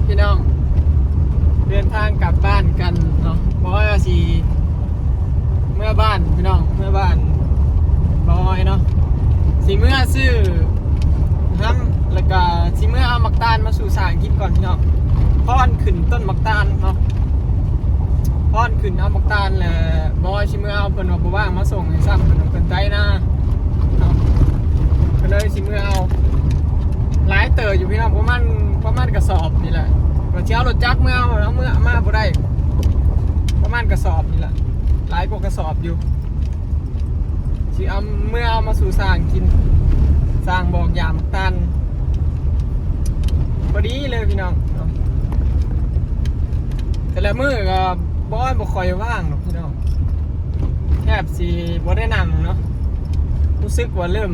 ພີ່ນ້ອງ ເດີນທາງກັບບ້ານກັນເນາະ. ບໍ່ວ່າຊິເມືອບ້ານພີ່ນ້ອງ ເມືອບ້ານບໍ່ອອຍເນາະ ຊິເມືອຊື້ຮຳ ແລ້ວກະຊິເມືອເອົາໝາກຕານມາສູ່ຊ່າງກິນກ່ອນພີ່ນ້ອງ. ພອນຂຶ້ນຕົ້ນໝາກຕານເນາະ ພອນຂຶ້ນເອົາໝາກຕານແລ້ວ ບໍ່ອອຍຊິເມືອເອົາ ເພິ່ນວ່າບໍ່ວ່າງມາສົ່ງໃຫ້ຊ້ຳ ເພິ່ນວ່າເພິ່ນໄຖນາເນາະ ກໍເລີຍຊິເມືອເອົາ. ຫຼາຍເຕີບຢູ່ພີ່ນ້ອງ ປະມານ ປະມານກະສອບນີ້ແຫຼະ ວ່າຊິເອົາລົດຈັກເມືອ ເອົາເມືອມາບໍ່ໄດ້ ປະມານກະສອບນີ້ແຫຼະ ຫຼາຍກວ່າກະສອບຢູ່. ຊິເອົາເມືອເອົາມາສູ່ຊ່າງກິນ ຊ່າງບອກຢາໝາກຕານ ພໍດີເລີຍພີ່ນ້ອງເນາະ. ແຕ່ລະມື້ກໍບໍ່ ບໍ່ຄ່ອຍວ່າງດອກພີ່ນ້ອງ ແທບຊິບໍ່ໄດ້ນັ່ງເນາະ ຮູ້ສຶກວ່າເລີ່ມ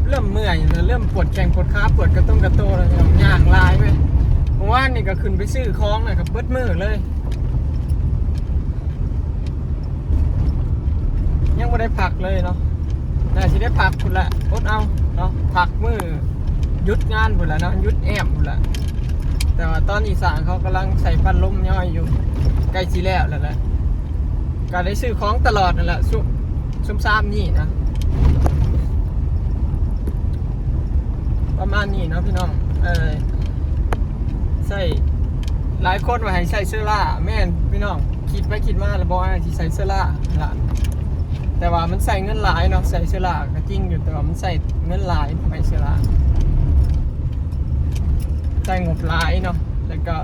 ເລີ່ມເມື່ອຍ ເລີ່ມປວດແຂ້ງປວດຂາ ປວດກະຕົງກະໂຕແລ້ວພີ່ນ້ອງ ຍ່າງຫຼາຍເວີຍ. ເມື່ອວານນີ້ກໍຂຶ້ນໄປຊື້ຂອງນະ ກໍເບິດມື້ເລີຍ ຍັງບໍ່ໄດ້ພັກເລີຍເນາະ. ໜ້າຊິໄດ້ພັກພຸ້ນລະ ອົດເອົາເນາະ ພັກມື້ຢຸດງານພຸ້ນລະເນາະ ຢຸດແອ້ມພຸ້ນລະ. ແຕ່ວ່າຕອນນີ້ຊ່າງເຂົາກຳລັງໃສ່ພັດລົມຍ້ອຍຢູ່ ໃກ້ຊິແລ້ວແລ້ວແຫຼະ ກໍໄດ້ຊື້ຂອງຕະຫຼອດນັ້ນແຫຼະ ຊຸມ ຊຸມຊາມນີ້ນະ ປະມານນີ້ເນາະພີ່ນ້ອງ. ເອີ ໃຊ້ ຫຼາຍຄົນວ່າໃຫ້ໃຊ້ເຊື້ອລາ ແມ່ນພີ່ນ້ອງ ຄິດໄປຄິດມາແລ້ວ ບໍ່ໃຫ້ຊິໃຊ້ເຊື້ອລາລະ ແຕ່ວ່າມັນໃຊ້ເງິນຫຼາຍເນາະ ໃຊ້ເຊື້ອລາກໍຈິງຢູ່ ແຕ່ວ່າມັນໃຊ້ເງິນຫຼາຍ ໃຫ້ເຊື້ອລາ ໃຊ້ງົບຫຼາຍເນາະ. ແລ້ວກໍ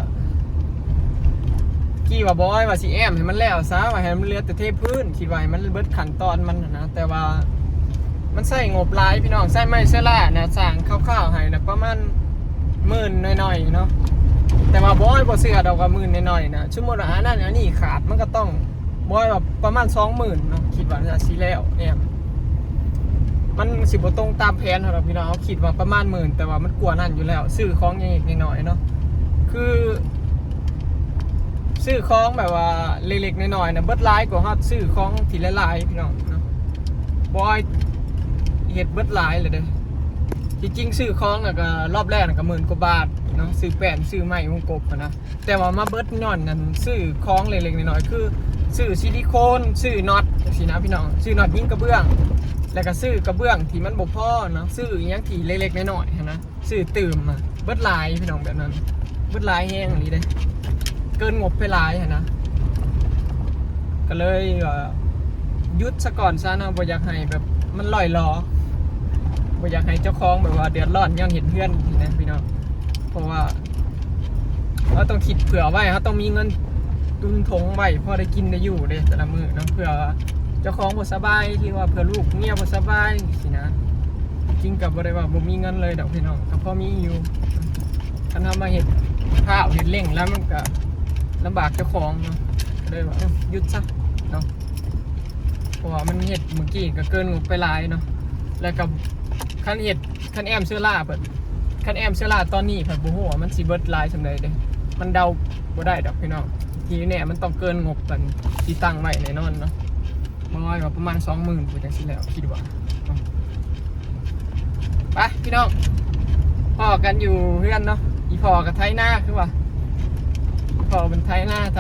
ຄິດວ່າບໍ່ອອຍວ່າຊິແອ້ມໃຫ້ມັນແລ້ວຊະ ວ່າໃຫ້ມັນເຫຼືອແຕ່ເທພື້ນ ຄິດວ່າໃຫ້ມັນເບິດຂັ້ນຕອນມັນຫັ້ນນະ ແຕ່ວ່າມັນໃຊ້ງົບຫຼາຍພີ່ນ້ອງ ໃຊ້ໄມ້ເຊື້ອລານະ ສ້າງຄ່າວໆໃຫ້ນະ ປະມານໝື່ນໜ້ອຍໆເນາະ. ແຕ່ວ່າບໍ່ອອຍບໍ່ເຊື່ອດອກວ່າໝື່ນໜ້ອຍໆນະ ສົມມຸດວ່າອັນນັ້ນອັນນີ້ຂາດ ມັນກໍຕ້ອງ ບໍ່ອອຍວ່າປະມານສອງໝື່ນເນາະ ຄິດວ່າໜ້າຊິແລ້ວແອ້ມ ມັນຊິບໍ່ຕົງຕາມແຜນເຮົາດອກພີ່ນ້ອງ ເຮົາຄິດວ່າປະມານໝື່ນ ແຕ່ວ່າມັນກວ່ານັ້ນຢູ່ແລ້ວ ຊື້ຂອງເລັກໆນ້ອຍໆເນາະ ຄື ຊື້ຂອງແບບວ່າເລັກໆນ້ອຍໆນະ ເບິດຫຼາຍກວ່າເຮົາຊື້ຂອງທີ່ຫຼາຍໆ ພີ່ນ້ອງເນາະ. ບໍ່ອອຍເຮັດເບິດຫຼາຍແລ້ວເດ້ ທີ່ຈິງຊື້ຂອງນະ ກໍລອບແລກນະ ກໍໝື່ນກວ່າບາດເນາະ ຊື້ແປ້ນ ຊື້ໄມ້ວົງກົບຫັ້ນນະ ແຕ່ວ່າມາເບິດຍ້ອນນັ້ນ ຊື້ຂອງເລັກໆນ້ອຍໆ ຄື ຊື້ຊິລິໂຄນ ຊື້ນັອດ ຈັ່ງຊີ້ນະພີ່ນ້ອງ ຊື້ນັອດຍິງກະເບື້ອງ ແລ້ວກໍຊື້ກະເບື້ອງທີ່ມັນບໍ່ພໍເນາະ ຊື້ອີ່ຫຍັງທີ່ເລັກໆນ້ອຍໆຫັ້ນນະ ຊື້ຕື່ມມາ ເບິດຫຼາຍພີ່ນ້ອງ ແບບນັ້ນ ເບິດຫຼາຍແຮງອີ່ຫຼີເດ້ ເກີນງົບໄປຫຼາຍຫັ້ນນະ. ກໍເລີຍວ່າຢຸດຊະກ່ອນຊະເນາະ ບໍ່ຢາກໃຫ້ແບບມັນລ່ອຍຫຼໍ ບໍ່ຢາກໃຫ້ເຈົ້າຂອງແບບວ່າເດືອດຮ້ອນຍ້ອນເຮັດເຮືອນຊີ້ນະພີ່ນ້ອງ ເພາະວ່າ ເຮົາຕ້ອງຄິດເຜື່ອໄວ້ ເຮົາຕ້ອງມີເງິນຕຸນຖົງໄວ້ ພໍໄດ້ກິນໄດ້ຢູ່ເດ້ແຕ່ລະມື້ເນາະ ເພື່ອເຈົ້າຂອງບໍ່ສະບາຍ ຫຼືວ່າເພື່ອລູກເມຍບໍ່ສະບາຍຊີ້ນະ. ຈິງກໍບໍ່ໄດ້ວ່າບໍ່ມີເງິນເລີຍດອກພີ່ນ້ອງ ກໍພໍມີຢູ່ ຄັນເຮົາມາເຮັດພ້າວເຮັດເລັ່ງແລ້ວ ມັນກໍລຳບາກເຈົ້າຂອງເນາະ ເລີຍວ່າ ເອີ ຢຸດຊະເນາະ. ເພາະວ່າມັນເຮັດມື້ກີ້ກໍເກີນງົບໄປຫຼາຍເນາະ ແລ້ວກໍຄັນເຮັດ ຄັນແອ້ມເຊື້ອລາເພິ່ນ ຄັນແອ້ມເຊື້ອລາຕອນນີ້ເພິ່ນບໍ່ຮູ້ວ່າມັນຊິເບິດຫຼາຍສ່ຳໃດເດ້ ມັນເດົາບໍ່ໄດ້ດອກພີ່ນ້ອງ ທີ່ແນ່ມັນຕ້ອງເກີນງົບອັນທີ່ຕັ້ງໄວ້ແນ່ນອນເນາະ. ບໍ່ນ້ອຍກໍປະມານສອງໝື່ນພຸ້ນຈັ່ງຊີ້ແຫຼະ ຄິດວ່າເນາະ. ໄປພີ່ນ້ອງ ພໍ້ກັນຢູ່ເຮືອນເນາະ ອີ່ພໍ່ກໍໄຖນາຄືວ່າ ພໍ່ເພິ່ນໄຖນາ ໄຖ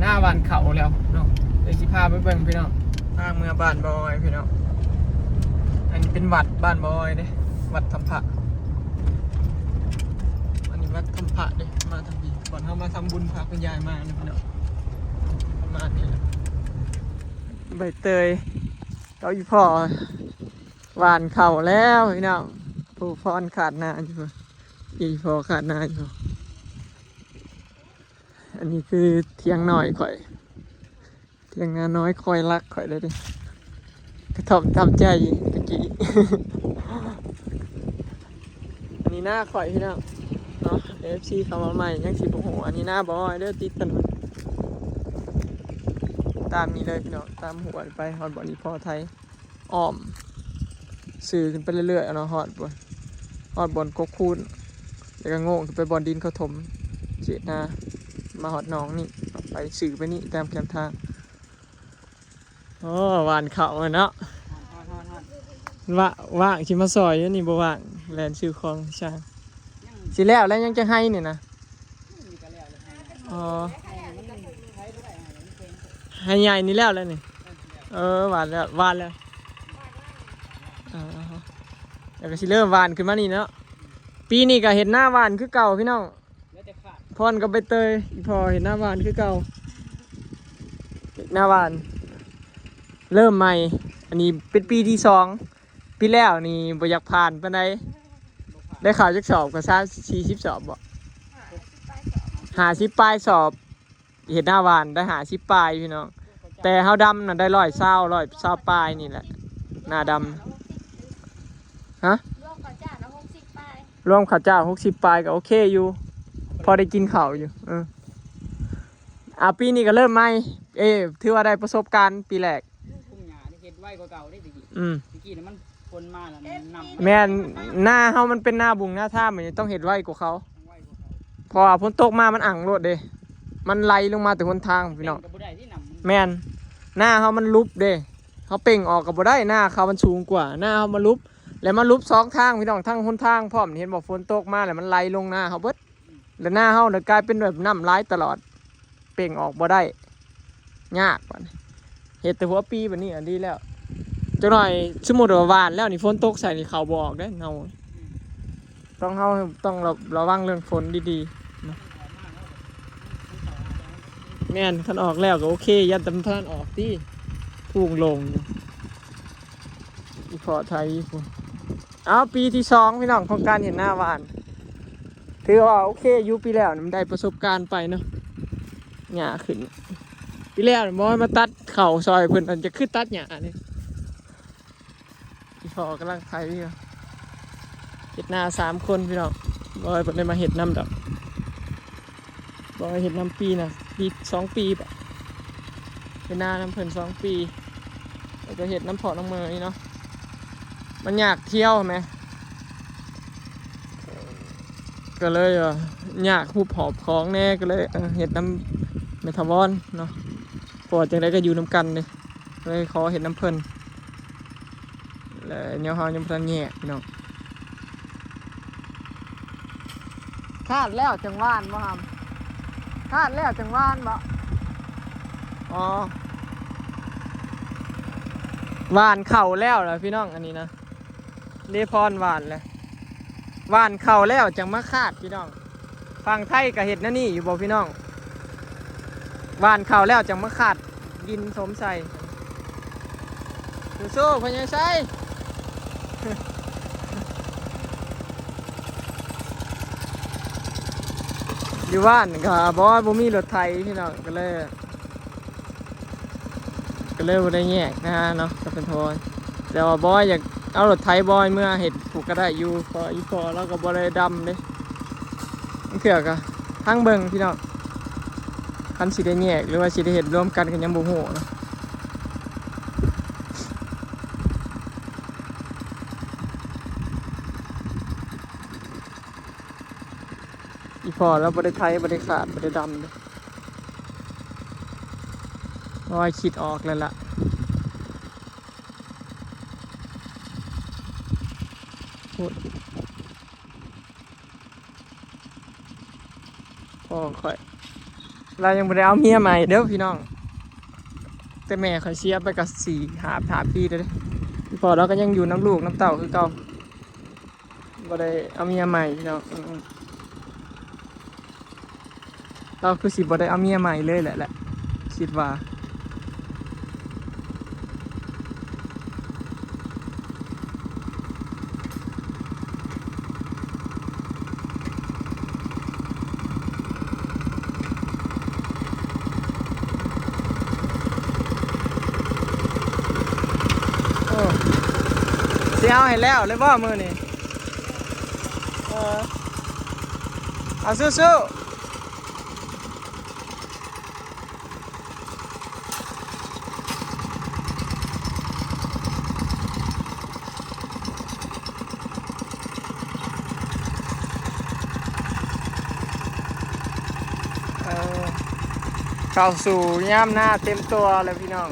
ນາຫວ່ານເຂົ້າແລ້ວເນາະ ເດີຊິພາໄປເບິ່ງພີ່ນ້ອງ. ທາງເມືອບ້ານບໍ່ອອຍພີ່ນ້ອງ ອັນນີ້ເປັນວັດບ້ານບໍ່ອອຍເດ້ ວັດທຳພະ ອັນນີ້ວັດທຳພະເດ້. ມາທາງນີ້ ບ່ອນເຮົາມາທຳບຸນພາຄຸນຍາຍມາເນາະພີ່ນ້ອງ ປະມານນີ້ແຫຼະ. ໃບເຕີຍກັບອີ່ພໍ່ຫວ່ານເຂົ້າແລ້ວພີ່ນ້ອງ ຜູ້ພອນຄາດນາຢູ່ ອີ່ພໍ່ຄາດນາຢູ່. ອັນນີ້ຄືຖຽງນ້ອຍຂ້ອຍ ຖຽງນານ້ອຍຄອຍລັກຂ້ອຍເລີຍເດ້ ກະທ່ອມທຳໃຈຕະກີ້. ອັນນີ້ນາຂ້ອຍພີ່ນ້ອງເນາະ ເອັຟຊີເຂົ້າມາໃໝ່ຍັງຊິບໍ່ຮູ້. ອັນນີ້ນາບໍ່ອອຍເດີ ຕິດຖະໜົນ ຕາມນີ້ເລີຍພີ່ນ້ອງ ຕາມຫ້ວຍໄປຮອດບ່ອນອີ່ພໍ່ໄຖ ອ້ອມຊື່ຂຶ້ນໄປເລື້ອຍໆເນາະ ຮອດບ່ອນ ຮອດບ່ອນກົກຄູນ ແລ້ວກໍໂງ່ງຂຶ້ນໄປບ່ອນດິນເຂົາຖົມເຂດນາ ມາຮອດໜອງນີ້ ໄປຊື່ໄປນີ້ຕາມແຄມທາງ. ໂອ້ ຫວ່ານເຂົ້າເນາະ ວ່າ ວ່າງຊິມາຊ່ອຍຢູ່ນີ້ ບໍ່ວ່າງ ແລ່ນຊື້ຂອງຊ່າງ. ຊິແລ້ວແລ້ວ ຍັງຈັກໄຮ່ນີ້ນະ? ອໍ ໄຮ່ໃຫຍ່ນີ້ແລ້ວແລ້ວນີ້. ເອີ ຫວ່ານແລ້ວ ຫວ່ານແລ້ວ. ເອີ ແລ້ວກໍຊິເລີ່ມຫວ່ານຂຶ້ນມານີ້ເນາະ. ປີນີ້ກໍເຮັດນາຫວ່ານຄືເກົ່າພີ່ນ້ອງ. ແລ້ວແຕ່ຂາດ ພອນກັບໃບເຕີຍ ອີ່ພໍ່ເຮັດນາຫວ່ານຄືເກົ່າ. ເຮັດນາຫວ່ານ ເລີ່ມໃໝ່. ອັນນີ້ເປັນປີທີສອງ. ປີແລ້ວນີ້ບໍ່ຢາກຜ່ານປານໃດ. ບໍ່ຜ່ານ ໄດ້ເຂົ້າຈັກສອບ ກໍສາມສິບ ສີ່ສິບສອບບໍ? ຫ້າສິບປາຍສອບ ຫ້າສິບປາຍສອບ. ເຮັດນາຫວ່ານໄດ້ຫ້າສິບປາຍພີ່ນ້ອງ, ແຕ່ເຮົາດຳນະໄດ້ຮ້ອຍຊາວ ຮ້ອຍຊາວປາຍນີ້ແຫຼະ ນາດຳ. ຮະ? ລວມເຂົ້າຈ້າງນະຫົກສິບປາຍ ລວມເຂົ້າຈ້າງຫົກສິບປາຍກໍໂອເຄຢູ່ ພໍໄດ້ກິນເຂົ້າຢູ່. ເອີ ອ່າ ປີນີ້ກໍເລີ່ມໃໝ່. ເອີ ຖືວ່າໄດ້ປະສົບການປີແລກ. ຄຸມຫຍ້ານີ້ເຮັດໄວກວ່າເກົ່າເດ້ແຕ່ກີ້. ອືມ ແຕ່ກີ້ນະມັນ ຝົນມາແລ້ວມັນນຳ. ແມ່ນ, ນາເຮົາມັນເປັນນາບຸງນາທາມ, ມັນຕ້ອງເຮັດໄວກວ່າເຂົາ ໄວກວ່າເຂົາ ເພາະວ່າຝົນຕົກມາມັນອັ່ງໂລດເດ້, ມັນໄຫຼລົງມາແຕ່ຫົນທາງພີ່ນ້ອງ. ເປັນກໍບໍ່ໄດ້ທີ່ນຳ. ແມ່ນ, ນາເຮົາມັນຫຼຸບເດ້, ເຮົາເປັ່ງອອກກໍບໍ່ໄດ້, ນາເຂົາມັນສູງກວ່າ, ນາເຮົາມັນຫຼຸບ ແລ້ວມັນຫຼຸບສອງທາງພີ່ນ້ອງ, ທັງຫົນທາງພ້ອມ. ເຫັນບໍ່, ຝົນຕົກມາແລ້ວມັນໄຫຼລົງນາເຮົາເບິດ. ແລ້ວນາເຮົານະກາຍເປັນແບບນ້ຳຫຼາຍຕະຫຼອດ, ເປັ່ງອອກບໍ່ໄດ້, ຍາກບາດນີ້. ເຮັດແຕ່ຫົວປີບາດນີ້ ອັນດີແລ້ວ. ຈັກໜ່ອຍສົມມຸດວ່າຫວ່ານແລ້ວນີ້ ຝົນຕົກໃສ່ນີ້ ເຂົ້າບໍ່ອອກເດ້ເຮົາ. ຕ້ອງ ເຮົາຕ້ອງລະ ລະວັງເລື່ອງຝົນດີໆນະ. ແມ່ນ, ຄັນອອກແລ້ວກໍໂອເຄ, ຢ້ານແຕ່ມັນບໍ່ທັນອອກຕິ, ພຸງລົງຢູ່. ອີ່ພໍ່ໄທພຸ້ນ. ເອົາ ປີທີສອງພີ່ນ້ອງ ຂອງການເຮັດນາຫວ່ານ ຖືວ່າໂອເຄຢູ່. ປີແລ້ວມັນໄດ້ປະສົບການໄປເນາະ, ຫຍ້າຂຶ້ນ. ປີແລ້ວບໍ່ໃຫ້ມາຕັດເຂົ້າຊ່ອຍເພິ່ນ, ອັນຈະຄືຕັດຫຍ້ານີ້. ອີ່ພໍ່ກຳລັງໄຖຢູ່, ເຮັດນາສາມຄົນພີ່ນ້ອງ. ບໍ່ໃຫ້ເພິ່ນໄດ້ມາເຮັດນຳດອກ. ບໍ່ເຮັດນຳປີນະ ປີ ສອງປີບໍ, ເຮັດນານຳເພິ່ນສອງປີ ແລ້ວກໍເຮັດນຳພໍ່ນ້ອງເມີນີ້ເນາະ. ມັນຍາກທ່ຽວແໝ່, ກໍເລີຍວ່າຍາກຮູບຫອບຂອງແດ່, ກໍເລີຍ ເອີ ເຮັດນຳແມ່ຖາວອນເນາະ, ເພາະວ່າຈັ່ງໃດກໍຢູ່ນຳກັນເດ້. ເລີຍຂໍເຮັດນຳເພິ່ນ ແລະ ແນວເຮົາຍັງບໍ່ທັນແຍກພີ່ນ້ອງ. ຄາດແລ້ວຈັ່ງຫວ່ານບໍ່ຫຳ? ຄາດແລ້ວຈັ່ງຫວ່ານບໍ່? ອໍ ຫວ່ານເຂົ້າແລ້ວລະພີ່ນ້ອງ. ອັນນີ້ນະ ເດພອນຫວ່ານແລ້ວ, ຫວ່ານເຂົ້າແລ້ວຈັ່ງມາຄາດພີ່ນ້ອງ. ຝັ່ງໄທກໍເຮັດແນວນີ້ຢູ່ບໍ່ພີ່ນ້ອງ? ຫວ່ານເຂົ້າແລ້ວຈັ່ງມາຄາດດິນຖົມໃສ່. ສູ້ໆ ພໍ່ໃຫຍ່ໄຊ. ຢູ່ບ້ານກໍບໍ່ ບໍ່ມີລົດໄຖພີ່ນ້ອງ, ກໍເລີຍ ກໍເລີຍບໍ່ໄດ້ແຍກນາເນາະ ກັບເພິ່ນໂທ. ແຕ່ວ່າບອຍຢາກເອົາລົດໄຖບອຍເມືອເຮັດພຸ້ນກໍໄດ້ຢູ່, ເພາະອີ່ພໍ່ລາວກໍບໍ່ໄດ້ດຳເດ້. ບາງເທື່ອກໍທາງເບິ່ງພີ່ນ້ອງ, ຄັນຊິໄດ້ແຍກ ຫຼືວ່າຊິໄດ້ເຮັດລວມກັນກໍຍັງບໍ່ຮູ້ເນາະ. ອີ່ພໍ່ລາວບໍ່ໄດ້ໄຖ ບໍ່ໄດ້ຄາດ ບໍ່ໄດ້ດຳເດ້. ໂອ້ຍ ຄິດອອກແລ້ວລະ. ໂອ້ຍ ພໍ່ຂ້ອຍ ລາວຍັງບໍ່ໄດ້ເອົາເມຍໃໝ່ເດີ້ພີ່ນ້ອງ, ແຕ່ແມ່ຂ້ອຍເສຍໄປກໍສີ່ຫ້າ ຫ້າປີແລ້ວເດ້. ພໍ່ລາວກໍຍັງຢູ່ນຳລູກນຳເຕົ້າຄືເກົ່າ. ບໍ່ໄດ້ເອົາເມຍໃໝ່ພີ່ນ້ອງ. ອືມ ລາວຄືຊິບໍ່ໄດ້ເອົາເມຍໃໝ່ເລີຍແຫຼະ ແຫຼະ ຄິດວ່າ. ໂອ້ ຊິເອົາໃຫ້ແລ້ວເລີຍບໍ່ມື້ນີ້? ເອີ ເອົາ ສູ້ໆ. ເອີ ເຂົ້າສູ່ຍາມນາເຕັມຕົວແລ້ວພີ່ນ້ອງ.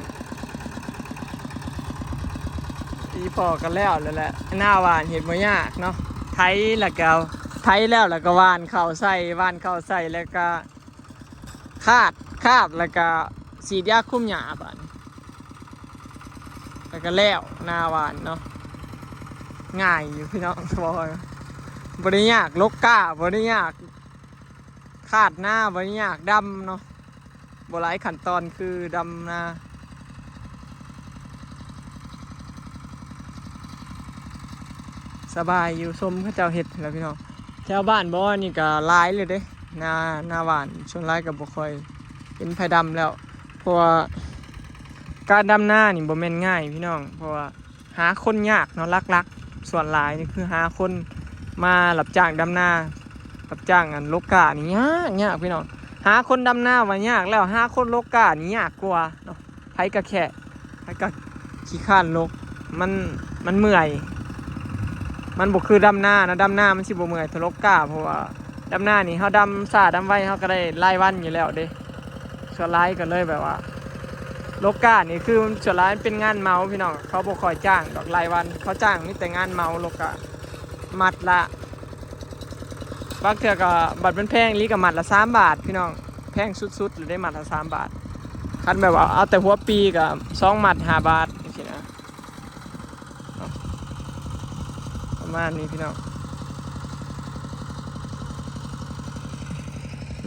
ອີ່ພໍ່ກໍແລ້ວແລ້ວແຫຼະ, ນາຫວ່ານເຮັດບໍ່ຍາກເນາະ, ໄຖແລ້ວກໍ ໄຖແລ້ວ ແລ້ວກໍຫວ່ານເຂົ້າໃສ່ ຫວ່ານເຂົ້າໃສ່ ແລ້ວກໍຄາດ ຄາດ ແລ້ວກໍສີດຢາຄຸມຫຍ້າ ບາດນີ້ ແລ້ວກໍແລ້ວ ນາຫວ່ານເນາະ. ງ່າຍຢູ່ພີ່ນ້ອງ ບໍ່ ບໍ່ໄດ້ຍາກ ລົກກ້າ ບໍ່ໄດ້ຍາກ ຄາດນາ ບໍ່ໄດ້ຍາກ ດຳເນາະ. ບໍ່ຫຼາຍຂັ້ນຕອນຄືດຳນາ ສະບາຍຢູ່ ຊົມເຂົາເຈົ້າເຮັດແຫຼະພີ່ນ້ອງ. ແຖວບ້ານບໍ່ນີ້ກໍຫຼາຍເລີຍເດ້ ນາ ນາຫວ່ານ ສ່ວນຫຼາຍກໍບໍ່ຄ່ອຍເຫັນໃຜດຳແລ້ວ ເພາະວ່າການດຳນານີ້ບໍ່ແມ່ນງ່າຍພີ່ນ້ອງ ເພາະວ່າ ຫາຄົນຍາກເນາະ ຫຼັກໆ ສ່ວນຫຼາຍນີ້ຄືຫາຄົນມາຮັບຈ້າງດຳນາ ຮັບຈ້າງອັນລົກກ້ານີ້ຍາກ ຍາກພີ່ນ້ອງ. ຫາຄົນດຳນາວ່າຍາກແລ້ວ ຫາຄົນລົກກ້ານີ້ຍາກກວ່າເນາະ. ໃຜກໍແຄະ ໃຜກໍຂີ້ຄ້ານລົກ ມັນ ມັນເມື່ອຍ ມັນບໍ່ຄືດຳນານະ ດຳນາມັນຊິບໍ່ເມື່ອຍເທົ່າລົກກ້າ ເພາະວ່າ ດຳນານີ້ເຮົາດຳຊ້າດຳໄວ ເຮົາກໍໄດ້ລາຍວັນຢູ່ແລ້ວເດ້. ສ່ວນຫຼາຍກໍເລີຍແບບວ່າ ລົກກ້ານີ້ຄືສ່ວນຫຼາຍມັນເປັນງານເໝົາພີ່ນ້ອງ ເຂົາບໍ່ຄ່ອຍຈ້າງດອກລາຍວັນ ເຂົາຈ້າງມີແຕ່ງານເໝົາ ລົກກ້າ ມັດລະ ບາງເທື່ອກໍບັດມັນແພງອີ່ຫຼີກໍມັດລະສາມບາດພີ່ນ້ອງ ແພງສຸດໆເລີຍເດ້ ມັດລະສາມບາດ. ຄັນແບບວ່າເອົາແຕ່ຫົວປີກໍສອງມັດຫ້າບາດຈັ່ງຊີ້ນະ. ເນາະ ປະມານນີ້ພີ່ນ້ອງ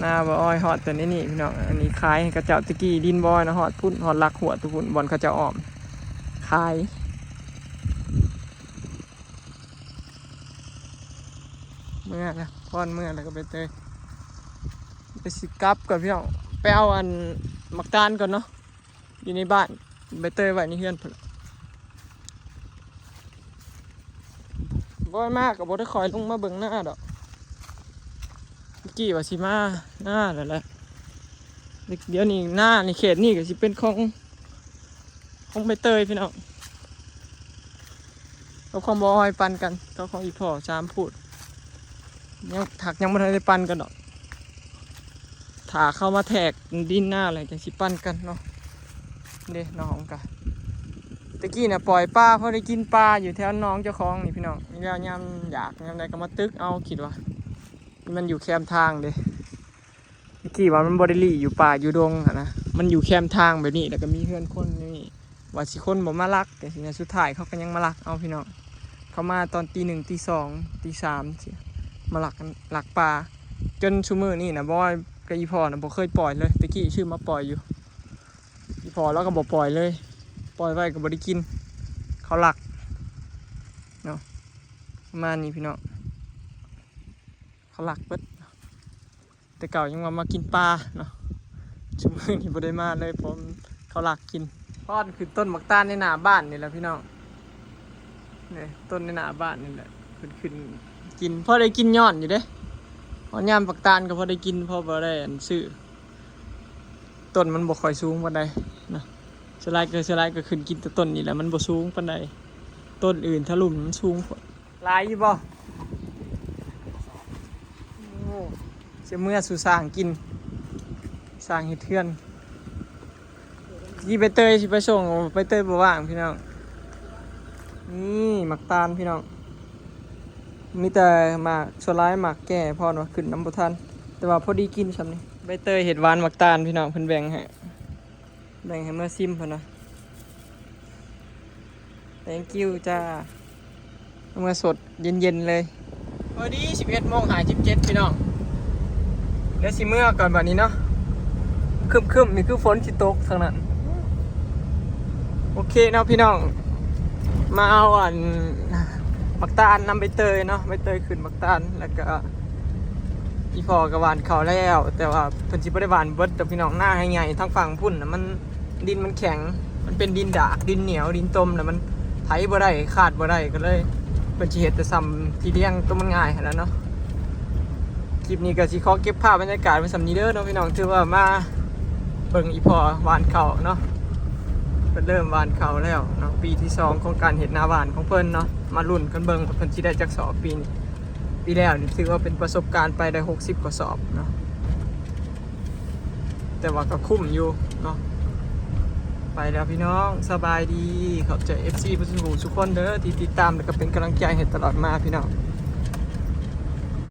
ນາບໍ່ອ້ອຍຮອດແຕ່ໃນນີ້ພີ່ນ້ອງ. ອັນນີ້ຂາຍໃຫ້ເຂົາເຈົ້າ ແຕ່ກີ້ດິນບໍ່ອ້ອຍນະ ຮອດພຸ້ນ ຮອດຫຼັກຫົວໂຕພຸ້ນ ບ່ອນເຂົາເຈົ້າອ້ອມຂາຍ. ເມືອລະ ພອນເມືອລະກໍໄປເຕີຍ ໄປ ຊິກັບກ່ອນພີ່ນ້ອງ ໄປເອົາອັນໝາກຕານກ່ອນເນາະ. ຢູ່ໃນບ້ານ ໃບເຕີຍໄວ້ໃນເຮືອນພຸ້ນ. ບໍ່ມາກໍບໍ່ໄດ້ຄ່ອຍລົງມາເບິ່ງນາດອກ ເມື່ອກີ້ວ່າຊິມານາແລ້ວແຫຼະ. ດຽວນີ້ນາໃນເຂດນີ້ກໍຊິເປັນຂອງ ຂອງໃບເຕີຍພີ່ນ້ອງ ກັບຂອງບໍ່ອ້ອຍປັນກັນ ກັບຂອງອີ່ພໍ່ສາມພູດ ຍັງ ຖັກຍັງບໍ່ທັນໄດ້ປັນກັນດອກ. ຖ້າເຂົາມາແທກດິນນາແລ້ວ ຈັ່ງຊິປັນກັນເນາະ. ເດ້ ນ້ອງກະ ແຕ່ກີ້ນະປ່ອຍປາ ພໍໄດ້ກິນປາຢູ່ແຖວໜອງເຈົ້າຂອງນີ້ພີ່ນ້ອງ. ແລ້ວຍາມຢາກຍາມໃດກໍມາຕຶກເອົາ ຄິດວ່າ ມັນຢູ່ແຄມທາງເດ້. ແຕ່ກີ້ວ່າມັນບໍ່ໄດ້ລີ້ຢູ່ປ່າຢູ່ດົງຫັ້ນນະ ມັນຢູ່ແຄມທາງແບບນີ້ ແລ້ວກໍມີເຮືອນຄົນຢູ່ນີ້ ວ່າຊິຄົນບໍ່ມາລັກຈັ່ງຊີ້ນະ. ສຸດທ້າຍເຂົາກໍຍັງມາລັກເອົາພີ່ນ້ອງ. ເຂົາມາຕອນຕີໜຶ່ງ ຕີສອງ ຕີສາມ ມາລັກກັນ ລັກປ່າ ຈົນຊຸມື້ນີ້ນະ ບອຍກັບອີ່ພໍ່ນະ ບໍ່ເຄີຍປ່ອຍເລີຍ. ແຕ່ກີ້ຊື້ມາປ່ອຍຢູ່ ອີ່ພໍ່ລາວກໍບໍ່ປ່ອຍເລີຍ ປ່ອຍໄວ້ກໍບໍ່ໄດ້ກິນ ເຂົາລັກເນາະ. ປະມານນີ້ພີ່ນ້ອງ ເຂົາລັກເບິດ. ແຕ່ເກົ່າຍັງວ່າມາກິນປາເນາະ ຊຸມື້ນີ້ບໍ່ໄດ້ມາເລີຍ ເພາະເຂົາລັກກິນ. ພອນຂຶ້ນຕົ້ນໝາກຕານໃນໜ້າບ້ານນີ້ແຫຼະພີ່ນ້ອງ ນີ້ ຕົ້ນໃນໜ້າບ້ານນີ້ແຫຼະ ຂຶ້ນ ຂຶ້ນກິນ ພໍໄດ້ກິນຍ້ອນຢູ່ເດ້. ຮອດຍາມໝາກຕານກໍພໍໄດ້ກິນ ພໍບໍ່ໄດ້ອັນຊື້ ຕົ້ນມັນບໍ່ຄ່ອຍສູງປານໃດນະ. ສ່ວນຫຼາຍກໍ ສ່ວນຫຼາຍກໍຂຶ້ນກິນແຕ່ຕົ້ນນີ້ແຫຼະ ມັນບໍ່ສູງປານໃດ. ຕົ້ນອື່ນທະລຸ່ມມັນສູງໂພດ. ຫຼາຍຢູ່ບໍ່? ໂອ້ ຊິເມືອສູ່ສ້າງກິນ ສ້າງເຮັດເຮືອນ. ຊິໄປເຕີຍ ຊິໄປສົ່ງ ໄປເຕີຍບໍ່ວ່າງພີ່ນ້ອງ. ນີ້ໝາກຕານພີ່ນ້ອງ ມີແຕ່ໝາກ ສ່ວນຫຼາຍໝາກແກ່ ເພາະວ່າຂຶ້ນນຳບໍ່ທັນ ແຕ່ວ່າພໍດີກິນຊ່ຳນີ້. ໃບເຕີຍເຮັດຫວານໝາກຕານພີ່ນ້ອງ ເພິ່ນແບ່ງໃຫ້ ແບ່ງໃຫ້ເມືອຊິມເພິ່ນວ່າ Thank you ຈ້າ. ເມືອສົດເຢັນໆເລີຍ. ພໍດີສິບເອັດໂມງຫ້າສິບເຈັດພີ່ນ້ອງ. ດຽວຊິເມືອກ່ອນບາດນີ້ເນາະ ຄຶ້ມໆ ນີ້ຄືຝົນຊິຕົກທາງນັ້ນ. ໂອເຄເນາະພີ່ນ້ອງ ມາເອົາອັນໝາກຕານນຳໃບເຕີຍເນາະ. ໃບເຕີຍຂຶ້ນໝາກຕານ ແລ້ວກໍ ອີ່ພໍ່ກໍຫວ່ານເຂົ້າແລ້ວ ແຕ່ວ່າເພິ່ນຊິບໍ່ໄດ້ຫວ່ານເບິດດອກພີ່ນ້ອງ. ນາໃຫ້ໃຫຍ່ທາງຝັ່ງພຸ້ນນະ ມັນ ດິນມັນແຂງ ມັນເປັນດິນດາກ ດິນໜຽວ ດິນຕົມ ແລ້ວມັນໄຖບໍ່ໄດ້ ຄາດບໍ່ໄດ້ ກໍເລີຍເພິ່ນຊິເຮັດແຕ່ຊ່ຳທີ່ລ້ຽງຕົວມັນງ່າຍຫັ້ນແຫຼະເນາະ. ຄລິບນີ້ກໍຊິຂໍເກັບພາບບັນຍາກາດໄວ້ຊ່ຳນີ້ເດີເນາະພີ່ນ້ອງ. ຖືວ່າມາເບິ່ງອີ່ພໍ່ຫວ່ານເຂົ້າເນາະ ເພິ່ນເລີ່ມຫວ່ານເຂົ້າແລ້ວເນາະ. ປີທີສອງຂອງການເຮັດນາຫວ່ານຂອງເພິ່ນເນາະ ມາລຸ້ນກັນເບິ່ງວ່າເພິ່ນຊິໄດ້ຈັກສອບປີນີ້. ປີແລ້ວນີ້ຖືວ່າເປັນປະສົບການໄປໄດ້ຫົກສິບກວ່າສອບເນາະ ແຕ່ວ່າກໍຄຸ້ມຢູ່ເນາະ. ໄປແລ້ວພີ່ນ້ອງ ສະບາຍດີ. ຂອບໃຈ ເອັຟຊີ ເບິດສູ່ຜູ້ສູ່ຄົນເດີ ທີ່ຕິດຕາມ ແລ້ວກໍເປັນກຳລັງໃຈໃຫ້ຕະຫຼອດມາພີ່ນ້ອງ.